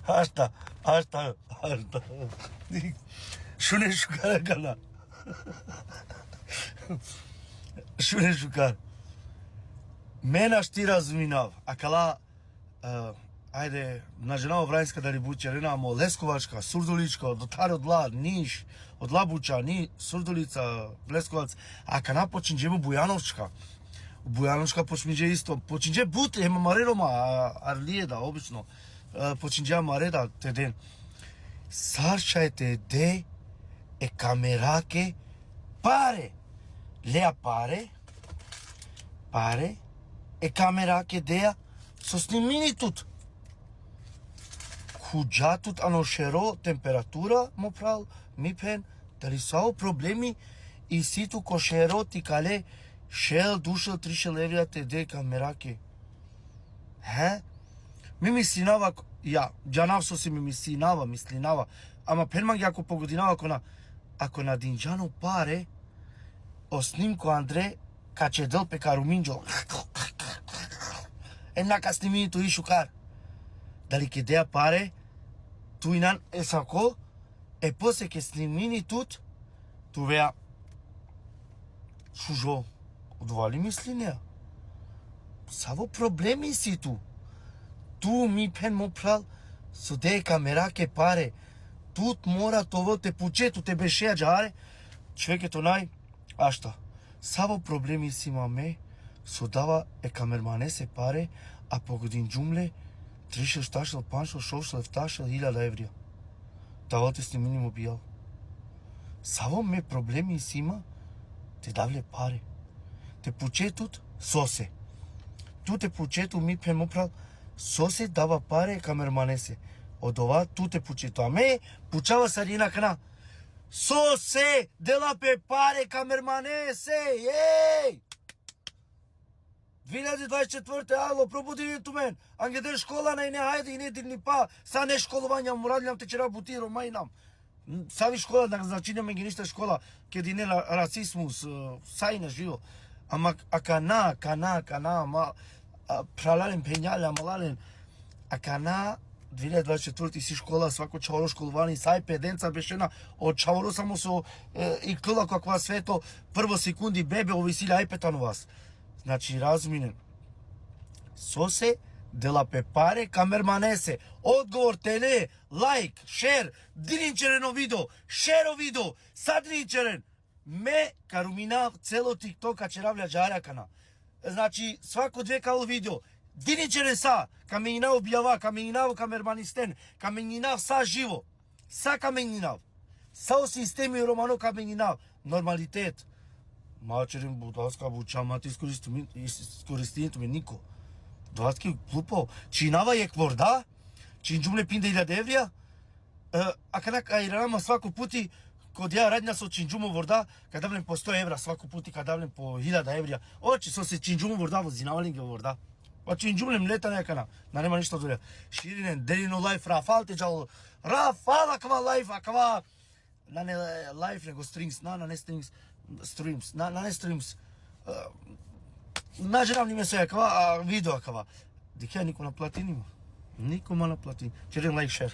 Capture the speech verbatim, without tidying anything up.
Ašta, ašta, ašta. Šune šukar akana. Šune šukar. Me našti razuminav. Akala, e, ajde, na džanav o Vranjska dali but ćerena, amo Leskovačka, Surdulička, dotar odla, Niš, odla buća, Ni, Surdulica, Leskovac, akana počinđe u Bujanovčka. U Bujanovčka počinđe isto, počinđe but, hem amare Roma, a, arlije da, obično, e, počinđe amare da te den. Sar šaj te de e kamerake pare. Lea pare, pare, e kamerake dea, so snimini tut. Khuđa tut ano šero temperatura, mo phral, mi phen, dali savo problemi isi tu ko šero ti kale šel, dušel, trišel evrja te de kamerake. He? Mi mislinava, ja, džanav so si mi mislinava, mislinava. Ama phen mange ako pogodinava, ako na, ako na dinđan o pare, o snimko andre, ka ćedel pe ka ruminđol. Em na ka snimini tu i šukar. Dali ke dea pare, tu inan e sako, e posle ke snimini tut, tu vea šužo, odova li mislinea? Savo problemi isi tu? Tu mi phen mo phral, so de kamerake pare, tut mora te ovel te puče tu te beše ađahare, čoveke to naj, ašta. Savo problemi isi ma me, so dava e kamermanese pare, a pogodinđum le, trišel, štašel, panšel, šovšel, eftašel, hiljada evrja. Te avel te snimini mo bijal. Savo me problemi isi ma, te dav le pare. Te puče tut, sose. Tu te puče tu, mi phen mo phral, sose dava pare kamermanese. Odova tu te puče tu. A me, pučava sarine akana. Sose dela pe pare kamermanese, ej! Dve hiljade dvadeset četvrte, alo, probudini tumen. Angleder škola na ine, hajde, ine dini pa, sa neškolovanja, muradljam te ćera buti, Roma inam. Savi škola, na značini mange ništa škola, ked ine ra-, rasizmus, e, sa ine živo. Ama akana, akana, akana, ma, a, phralalen, phenjalen, amalalen, akana, dve hiljade dvadeset četvrte isi škola, svako čhavoro školovani, sa iPadenca bešena, o čhavoro samo so, e, ikljola ko akava sveto, prvo sekundi bebe, ov isi le iPad ano vas. Znači, razuminen. Sose dela pe pare kamermanese. Odgovor te le, like, share, dinin ćeren o video, share o video, sa dinin ćeren. Me ka ruminav celo TikTok, ka ćerav le ađahar akana. Znači, svako dve ka avel video. Dinin ćeren sa, ka menjinav o bijava, ka menjinav o kamermanisten, ka menjinav sa živo. Sa ka menjinav. Sa o sistemi romano ka menjinav. Normalitet. Ma ćeren budalska buća, ma te iskoristi-, iskoristini tumen niko. Dvatki glupo. Činava jekh vorda, činđum le pinde hiljade evrja, e, akana ka irana ma svako puti, ko dea radnja so činđum o vorda, ka dav len po sto evra svako puti, ka dav len po hiljada evrja. Oči, sose činđum o vorda, vozinava lenge o vorda. Pa činđum le, mleta, neka na. Nane ma ništa odolea. Širinen, delin o live, Rafal te džal. Rafal, akava live, akava. Nane live nego streams, na, nane streams, streams, na, nane streams. E, na džanav ni me so akava, a, video akava. Dikhe, niko na platini ma. Niko ma na platini. Ćeren like, share.